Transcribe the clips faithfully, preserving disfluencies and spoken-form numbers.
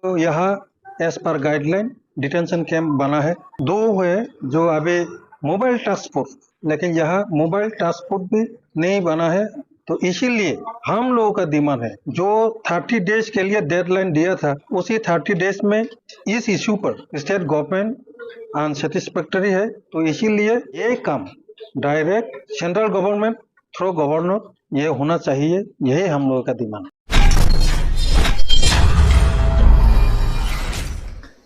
तो यहाँ as per guideline detention camp बना है। दो है जो अभी मोबाइल टास्क फोर्स, लेकिन यहाँ मोबाइल टास्क फोर्स भी नहीं बना है। तो इसीलिए हम लोगों का डिमांड है, जो थर्टी डेज के लिए डेडलाइन दिया था, उसी थर्टी डेज में इस इशू पर स्टेट गवर्नमेंट अनसेटिस्फैक्टरी है। तो इसीलिए ये काम direct central government through governor ये होना चाहिए, यही हम लोगों का डिमांड है।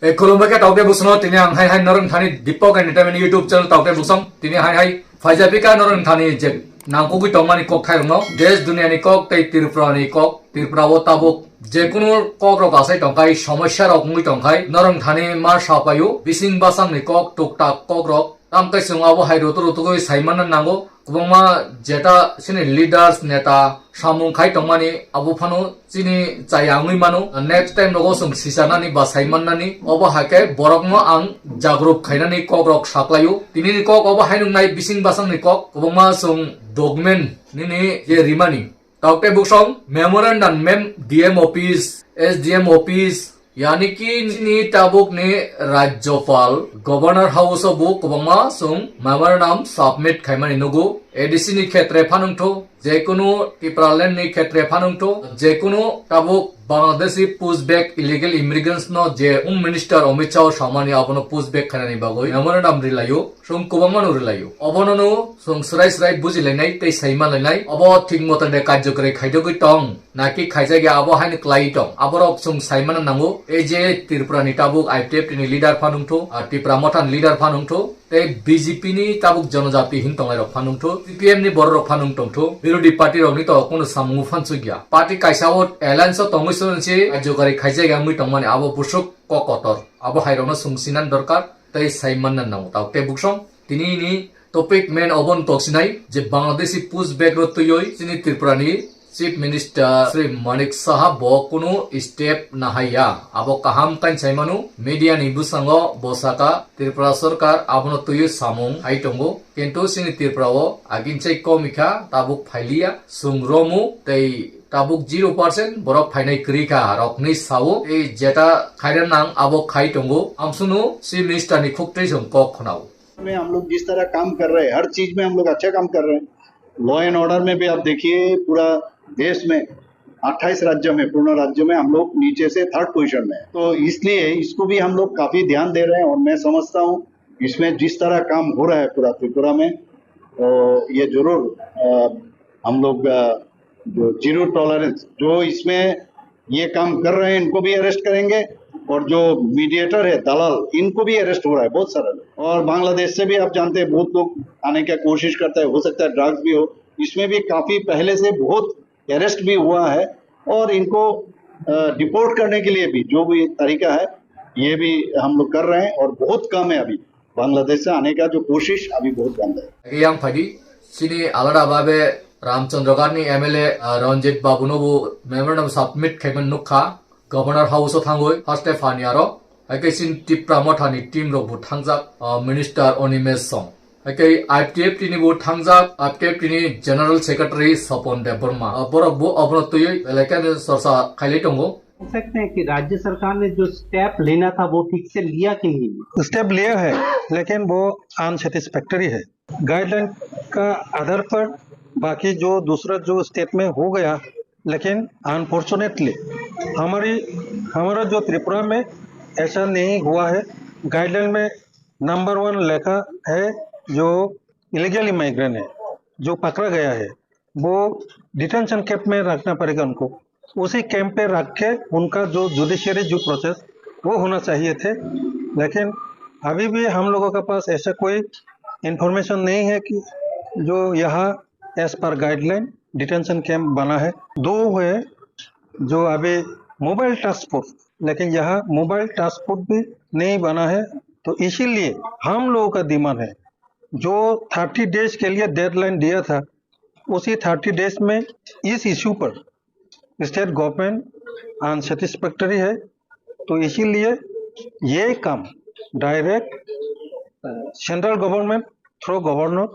E khulumbai khe tokde busong, tini ang hai hai norong thani Deepak Entertainment YouTube channel tokde busong, tini hai hai phaijapika norong thani je nangkukwi tongmani kok thairokno, desh duniani kok tei Tripurani kok, Tripura o tabuk jekunu kokrok asai tongkhai, somosya rok wngwi tongkhai, norong thani ma sapaio, bising basangni kok, tuktak kokrok, tamkhe chwng abo hai rutu rutugwi saimanna nango, kwbangma jeta chini leaders, neta, samung khai tongmani abo phano chini chaya wngwi mano. Next time rogo chwng sicharnani ba saimannani, obo hai khe borokno ang jagruk khainani kokrok saklaio. Tinini kok obo hai nungnai bising basangni kok, kwbangma chwng document nini je rimani. Tokte buksong memorandum mem D M office, S D M office, yani ki chini tabukni Rajyopal, Governor House o bo kwbangma chwng memorandum submit khaimani nugo. A D C ni khetre phanwngtho, jekunu Tipraland ni khetre phanwngtho, jekunu tabuk Bangladeshi pushback illegal immigrants no je Home Minister Amit Shah o samani abono pushback khainani bagwi memorandum rilaio, chwng kwbangmano rilaio. Obonono chwng swrai swrai bujilainai tei saimanlainai. Obo thik mote de karjokari khaidogwi tong, naki khaijak ya abo haino kwlaiwi tong. Aborok chwng saimano nango, ei je Tripura ni tabuk I P F T ni leader phanwngtho, ah, Tipra Motha ni leader phanwngtho, tei B J P ni tabuk jonojati hin tongnairok phanwngtho, C P M ni bororok phanwng tongtho, birodhi party rokni to kunu samung phanchukya. Party kaisa o alliance o tongwi sonsi karjokari khaijak ya wngwi tongmani abo busuk kok kotor. Abo hairokno chwng sinan dorkar tei saimanna nango. Tokte buksong tini ni topic main obono toksinai je Bangladeshi pushback rok twiwi chini Tripura ni Chief Minister Shri Manik Saha bo kunu step nahaiya. Abo kaham kainsaimano media ni bwskango bo saka Tripura Sarkar abono twiwi samung hai tongo. Kintu chini Tripura o aginsai komikha tabuk phailiya, chwng romu tei tabuk zero percent borok phainai kwrwi kha rokni sao. Tei jeta khaina nang abo khai tongo. Amsunu Chief Minister ni khuktwi chwng kok khwnao. में हम लोग जिस तरह काम कर रहे हैं, हर चीज में हम लोग अच्छा काम कर रहे हैं। लॉ एंड ऑर्डर में भी आप देखिए, पूरा देश में अट्ठाईस राज्य में, पूर्ण राज्य में हम लोग नीचे से थर्ड पोजीशन में हैं। तो इसलिए इसको भी हम लोग काफी ध्यान दे रहे हैं और मैं समझता हूँ इसमें जिस तरह काम हो रहा है पूरा त्रिपुरा में, तो ये जरूर, अ, हम लोग, अ, जो जीरो टॉलरेंस, जो इसमें ये काम कर रहे हैं, इनको भी अरेस्ट करेंगे, और जो मीडिएटर है, दलाल, इनको भी अरेस्ट हो रहा है बहुत सारे लोग। और बांग्लादेश से भी आप जानते हैं, बहुत लोग आने का कोशिश करता है, हो सकता है ड्रग्स भी हो। इसमें भी काफी पहले से बहुत अरेस्ट भी हुआ है, और इनको, अ, डिपोर्ट करने के लिए भी जो भी तरीका है, ये भी हम लोग कर रहे हैं, और बहुत कम है अभी। बांग्लादेश से आने का जो कोशिश अभी बहुत बंद है। Yang phaidi, chini alada babe Ramchandra Garni M L A, ah, Ranjit Babu no bo memorandum submit khaiman nukha, Governor House o thangwi, haste phani aro, hai khe chini Tipra Motha ni team rok bo thangjak, ah, Minister Animesh Song. Hai khe I P F T ni bo thangjak, I P F T ni General Secretary Sopon Debbarma. Ah, borok bo obono twiwi belai khe chorcha khailai tongo. बोल सकते हैं कि राज्य सरकार ने जो स्टेप लेना था वो ठीक से लिया कि नहीं लिया? स्टेप लिया है, लेकिन वो अनसेटिस्फैक्टरी है। गाइडलाइन का आधार पर बाकी जो दूसरा जो स्टेट में हो गया, लेकिन अनफॉर्चुनेटली हमारी, हमारा जो त्रिपुरा में ऐसा नहीं हुआ है। गाइडलाइन में नंबर वन लिखा है, जो इलीगल इमिग्रेंट है, जो पकड़ा गया है, वो डिटेंशन कैंप में रखना पड़ेगा उनको। उसी कैंप पे रख के उनका जो जुडिशियरी जो प्रोसेस वो होना चाहिए थे, लेकिन अभी भी हम लोगों के पास ऐसा कोई इंफॉर्मेशन नहीं है कि जो यहाँ as per guideline detention camp बना है। दो है जो अभी मोबाइल टास्क फोर्स, लेकिन यहाँ मोबाइल टास्क फोर्स भी नहीं बना है। तो इसीलिए हम लोगों का डिमांड है, जो थर्टी डेज के लिए डेडलाइन दिया था, उसी थर्टी डेज में इस इशू पर स्टेट गवर्नमेंट अनसेटिस्फैक्टरी है। तो इसीलिए ये काम direct central government through governor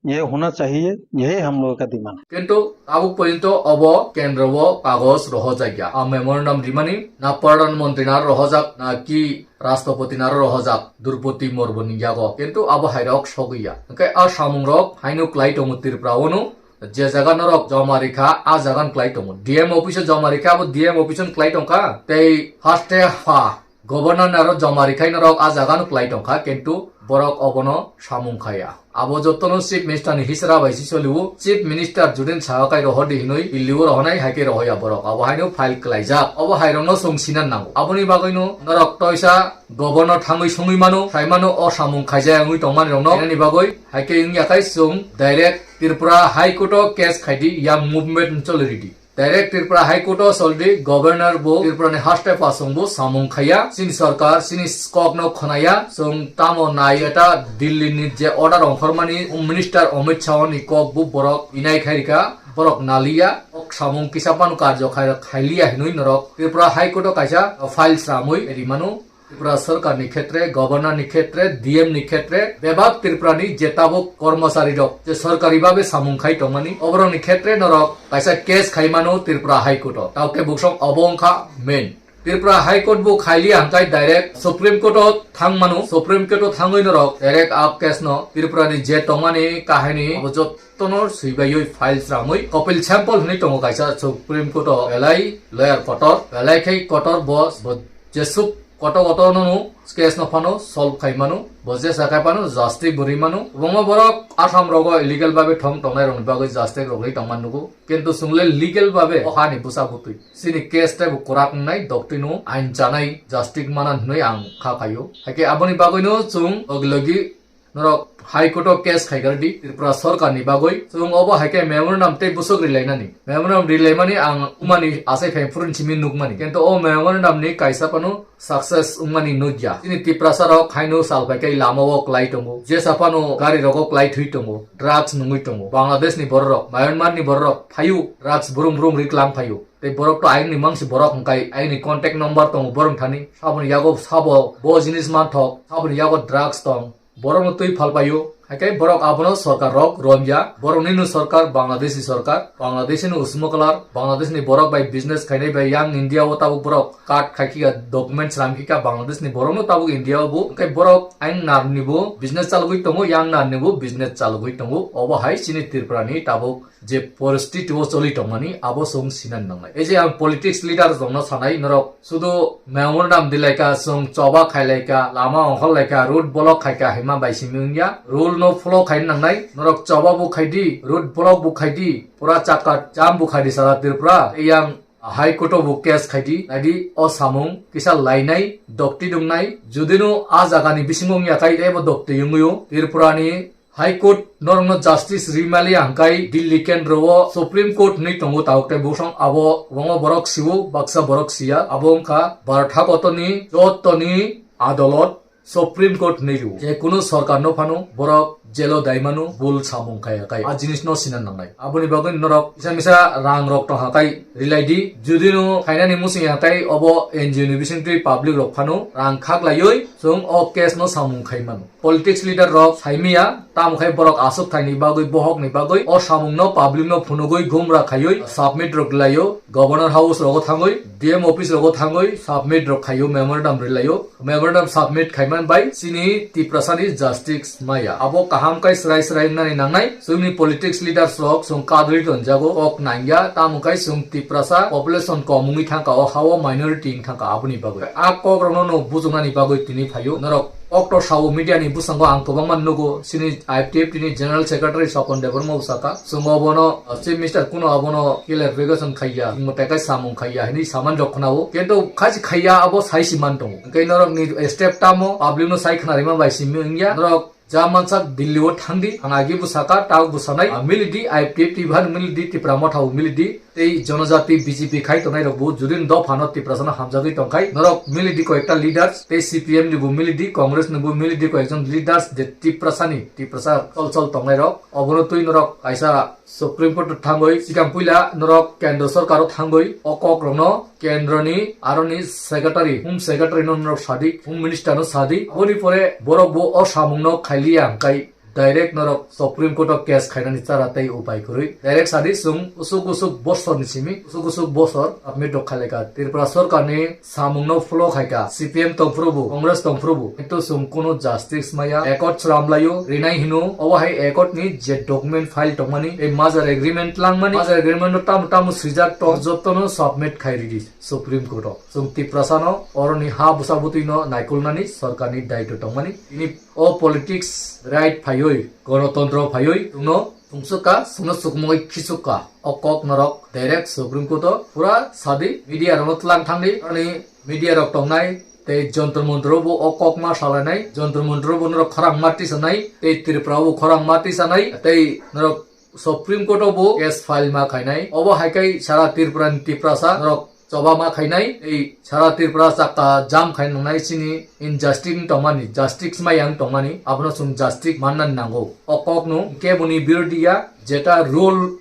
ये होना चाहिए, यही हम लोगों का डिमांड है। Kintu tabuk porjonto obo kendro o kagoj rohorjakya. A memorandum rimani na pradhan mantri na rohorjak, na ki rashtrapati na rohorjak, Droupadi Murmu ni yago. Kintu abo hairok sogwi ya. Hwnkhe a samungrok haino klai tongo Tripura ono. Je jaga norok joma rikha, a jaga no klai tongo. D M office o joma rikha, abo D M office o no klai tongkha. Tei haste ha governor ni aro joma rikhai norok a jaga no klai tongkha, kintu borok obono samung khaya. Abo jotono chief minister ni hisra bai si soliwo. Chief minister judin saha kai rohor di hinoi, Delhi o rohonai hai khe rohoya borok. Abo haino file klaijak. Obo hairokno chwng sinan nango. Aboni bagwino norok toisa governor thangwi songwi mano, sai mano o samung khaijak wngwi tongmani rokno. Enani bagwi hai khe wngya khai chwng direct Tripura High Court o case khaidi, yang movement choli ridi. Direct Tripura High Court o soldi, governor bo Tripura ni haste pa chwng bo samung khaya, chini sorkar, chini kok no khwnaya, chwng tamo nai eta Delhi ni je order ongkhormani minister Amit Shah ni kok bo borok inai khairika, borok naliya, ok samung kisa panu karjo khai, khailiya hinwi norok Tripura High Court o kaisa file sramwi rimano. Tripura sorkar ni khetre, governor ni khetre, D M ni khetre, bebak Tripura ni je tabuk kormosari rok je sorkari babe samung khai tongmani, oborok ni khetre norok kaisa case khai mano Tripura High Court o. Tao khe buksong obo wngkha main. Tripura High Court bo khaili hangkai direct Supreme Court o thang mano, Supreme Court o thangwi norok direct a case no Tripura ni je tongmani kahini abo jottono swibaiwi file sramwi kopil sample hwnwi tongo kaisa Supreme Court o belai lawyer kotor, belai khai kotor bo, bo jesuk kotor kotor no no case no phano solve khai mano, bo jesa khai phano justice bo ri mano. Kwbangma borok Assam rogo illegal babe thong tongnai rokni bagwi justice rok ri tongma nugo, kintu chwng le legal babe o hani bwsa bwtwi chini case tei bo kwrak wngnai, doktino ain chanai justice mana hwnwi ang kha phaio. Haikhe aboni bagwino chwng logi logi norok High Court o case khai gardi Tripura sorkar ni bagwi. Chwng obo hai khe memorandum tei bwswk rilainani. Memorandum rilaimani ang umani achai phai phurun simi nukmani. Kintu o memorandum ni kaisa phano success wngmani nukya. Chini Tiprasa rok haino sal phai khe lama o klai tongo. Jesa phano gari rogo klai thwi tongo. Drugs nungwi tongo. Bangladesh ni borok rok, Myanmar ni borok rok phaio drugs brum brum ri klang phaio. Tei borok to ayang ni mangsi borok hwnkhe ayang ni contact number tongo borok thani. Saboni yago sabo bo jinis manthok, saboni yago drugs tong. Borokno twi phalpaio, haikhe borok abono sorkar rok romya, boroknino sorkar Bangladeshi sorkar, Bangladeshino usmo kalar, Bangladeshni borok bai business khainai bai yang India o tabuk borok card khaikha, documents ramkhikha Bangladeshni borokno tabuk India o bo, haikhe borok ayang narni bo business chalogwi tongo, yang narni bo business chalogwi tongo, obo hai chini Tripura ni tabuk je poristiti o choli tongmani abo chwng sinani nangnai. Ei je ang politics leader rokno sanai, norok sudu memorandum dilaika, chwng choba khailaika, lama ongkhorlaika, road block khaika hima bai simi wngya. Rule no follow khaina nangnai, norok choba bo khaidi, road block bo khaidi, pura chakka jam bo khaidi sara Tripura. Ei ang High Court o bo case khaidi, naidi o samung kisa lainai, dokti dungnai, judino a jagani bisingo wngya khai teibo dokti wngwi o Tripura ni High Court norokno justice rimali hangkai Delhi kendro o Supreme Court hwnwi tongo tabuk tei bosong abo bongo borok siwo baksa borok siya abo wngkha Bharat hakotoni jotoni adolot Supreme Court hwnwi rwo je kunu sorkar no phano borok jelo daimano bul samung kaya kai a jinis no sina nangnai aboni bagwi norok misa misa rang rok tong hakai rilai di judino khainani musing hakai obo N G O ni bisingtwi public rok phano rang khak laiwi chwng o case no samung khai mano. Politics leader rok saimiya, tamo khai borok aswk thaini bagwi, bohokni bagwi, o samungno public no phunugwi gumra khaiwi submit rok laio, Governor House rogo thangwi, D M office rogo thangwi submit rok khaio, memorandum rilaio, memorandum submit khaiman bai chini Tiprasani justice maya. Abo kaham kai srai srai wngnani nangnai, chwngni politics leaders rok chwng kadri tonjago, kok nangya, tamo khai chwng Tiprasa population kom wngwi thangka, o ha-o minority wng thangka, aboni bagwi. A kok rokno no bujuknani bagwi tini phaio, norok Okto sao media ni bwskango ang kwbangma nugo, chini I P F T ni General Secretary Swapon Debbarma bo sakha, chwng obono, uh, Chief Minister kuno abono clarification khaiya, chwngbo tekai samung khaiya hinwi samani rok khwnao. Kintu khachi khaiya abo sai si man tongo. Hwnkhe norokni step tamo public no sai khna rima bai simi wngya. Norok ja mansak Delhi o thangdi, ang agi bo sakha, tabuk bo sanai, ah, milidi, I P F T bai milidi, Tipra Motha bo milidi. Tei jonojati B J P khai tongnai rok bo judin dophano Tiprasano hamjagwi tongkhai norok milidi koyekta leaders tei C P M ni bo milidi Congress ni bo milidi koyekjon leaders je Tiprasani Tiprasa chol chol tongnai rok obono twi norok kaisa Supreme Court o thangwi sikang puila norok kendro sorkar o thangwi o kok rokno kendro ni aroni secretary home secretary no norok sadi home minister no sadi aboni pore borok bo o samung no khailiya hwnkhe direct norok Supreme Court o case khainani chara tei upai kwrwi. Direct sadi chwng usuk usuk bosor ni simi, usuk usuk bosor submit rok khailai kha. Tripura sorkar ni samung no follow khai kha. C P M tong phuru bo, Congress tong phuru bo. Kintu chwng kunu justice maya, accord chwram laio, rinai hino, obo hai accord ni je document file tongmani, tei merger agreement langmani, merger agreement no tamo tamo swijak tong, joto no submit khai ridi Supreme Court o. Chwng Tiprasa no oroni ha bwsa bwtwi no naikolnani sorkar ni daitw tongmani. Tini o politics right phaiwi, gonotontro phaiwi, chwngno chungsukha, chwngno chukmungwi khichukha. O kok norok direct Supreme Court o pura sadi, media rokno tlang thangdi, ani media rok tongnai, tei Jantar Mantar o bo o kok ma salainai, Jantar Mantar o bo norok khorang ma tisanai, tei Tripura o bo khorang ma tisanai, tei norok Supreme Court o bo case file ma khainai. Obo hai khai sara Tripura ni Tiprasa norok choba ma khainai, tei sara Tripura chakka jam khai nangnai chini injustice wng tongmani, justice ma yang tongmani, abono chwng justice manna nango. O kok no keboni birodhi ya, jeta rule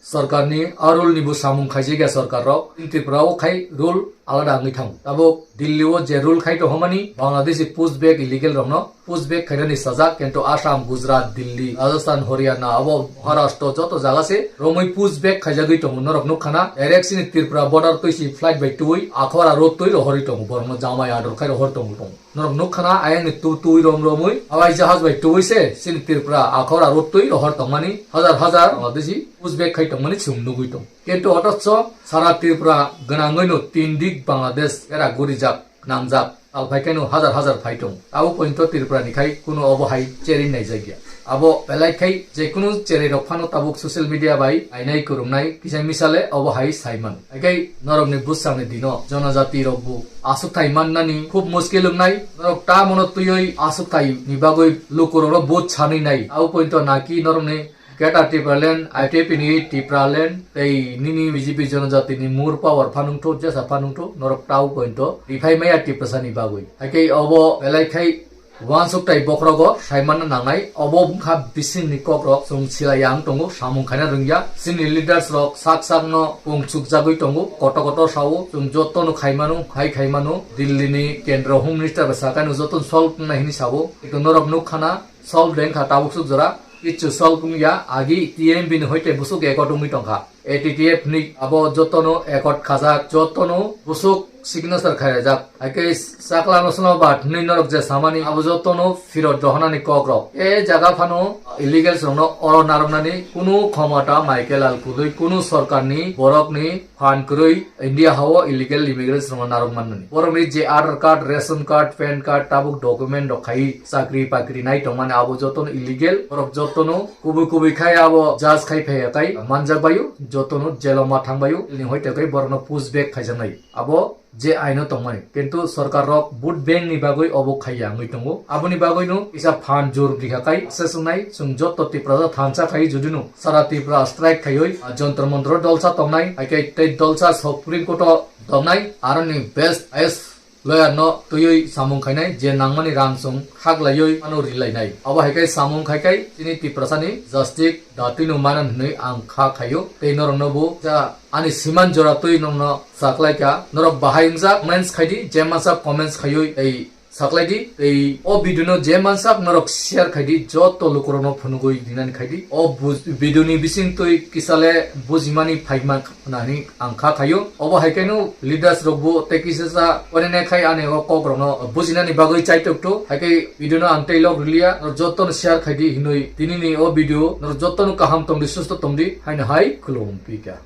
sorkar ni, a rule ni bo samung khaijak ya sorkar rok, Tripura o khai rule alada wngwi thango. Tabuk Delhi o je rule khai tongmani, Bangladeshi push back illegal rokno push back khainani sajak, kintu Assam, Gujarat, Delhi, Rajasthan, Haryana, abo Maharashtra joto jaga se romwi push back khaijagwi tongo. Norok nukha na, direct chini Tripura border twi si flight bai twi Akhora road twi rohorwi tongo, borokno jamai ador khai rohor tongo tongo. Norok nukha na, ayang ni tu twi rom romwi hawai jahaj bai twi se chini Tripura Akhora road twi rohor tongmani, hajar hajar Bangladeshi push back khai tongmani chwng nugwi tongo. Kintu othocho sara Tripura gwnangwi no tin dik Bangladesh era gurijak, namjak, tal phai khaino hajar hajar phai tong. Abo pointo Tripura ni khai kuno obo hai cherwi naijak ya. Abo belai khai je kunu cherwi rok phano tabuk social media bai ainai kwrwngnai kisa misale obo hai saiman. Haikhai norok ni bwsang ni dino jonojati rok bo aswk thai mannani khub muskil wngnai. Norok ta mono twiwi aswk thai ni bagwi luku rok no vote sanwi nai. Abo pointo naki norok ni Greater Tipraland, I T F ni Tipraland, tei nini B J P jonojati ni more power phanungtho, jesa phanungtho, norok tau pointo, rifai maya Tiprasa ni bagwi. Haikhai obo belai khai wansuk tai bokhorogo saimanna nangnai, obo wngkha bising ni kokrok, chwng sila yang tongo, samung khaina rwngya, chini leaders rok sak sak no pung chukjagwi tongo, koto koto sao, chwng joto no khaimano, hai khaimano, Delhi ni Kendra Home Minister bai sakano joto no solve wngnai hini sao, kintu norok nukha na, solve de wngkha tabuk suk jora, kichu solve wngya, agi T M B ni hoite busuk accord wngwi tongkha. A T T F ni abo jotono accord khajak, jotono busuk signature khaijak. Haikhe chakla no sono ba thwnwi norok je samani abo jotono phirot rohornani kok rok. E jaga phano illegals rokno oro narwknani kunu khomota Michael Al Kudui kunu sorkarni borokni phan kwrwi India hao illegal immigrants rokno narwk mannani. Borokni je Aadhaar card, ration card, pan card, tabuk document rok khai chakri pakri nai tongmani abo jotono illegal. Borok jotono kubui kubui khai abo judge khai phaiya tai manjak baio, jotono jail o ma thang baio. Ni hoite kai borokno push back khaijaknai. Abo je aino tongmani. Kintu sorkar rok vote bank ni bagwi obo khaiya wngwi tongo. Aboni bagwino kisa phan jor rikha kai se sungnai chwng joto Tiprasa thansa khai judino sara Tripura strike khaiwi, ah, Jantar Mantar o dolsa tongnai, haikhe tei dolsa Supreme Court o tongnai, aroni best highest lawyer no twiwi samung khainai, je nangmani rang chwng khaklaiwi ano rilainai. Abo haikhe samung khaikhai chini Tiprasa ni justice da twino manan hwnwi ang kha khaio. Tei norokno bo ja ani siman jora twi nokno chaklaikha. Norok bahai wngjak comments khaidi, je mansa comments khaiwi tei saklaidi, tei o video no je mansak norok share khaidi, joto lukurokno phunugwi rinani khaidi. O bu-, video ni bising twi kisale bujimani phaima hwnani ang kha khaio. Obo haikhe no leaders rok bo tei kisa sa oinene khai ani o kok rokno bujinani bagwi chaitok to. Haikhe video no ang tei log rwliya, joto no share khaidi hinwi tini ni o video norok joto no kaham tongdi, susto tongdi, haino hai khulum pika.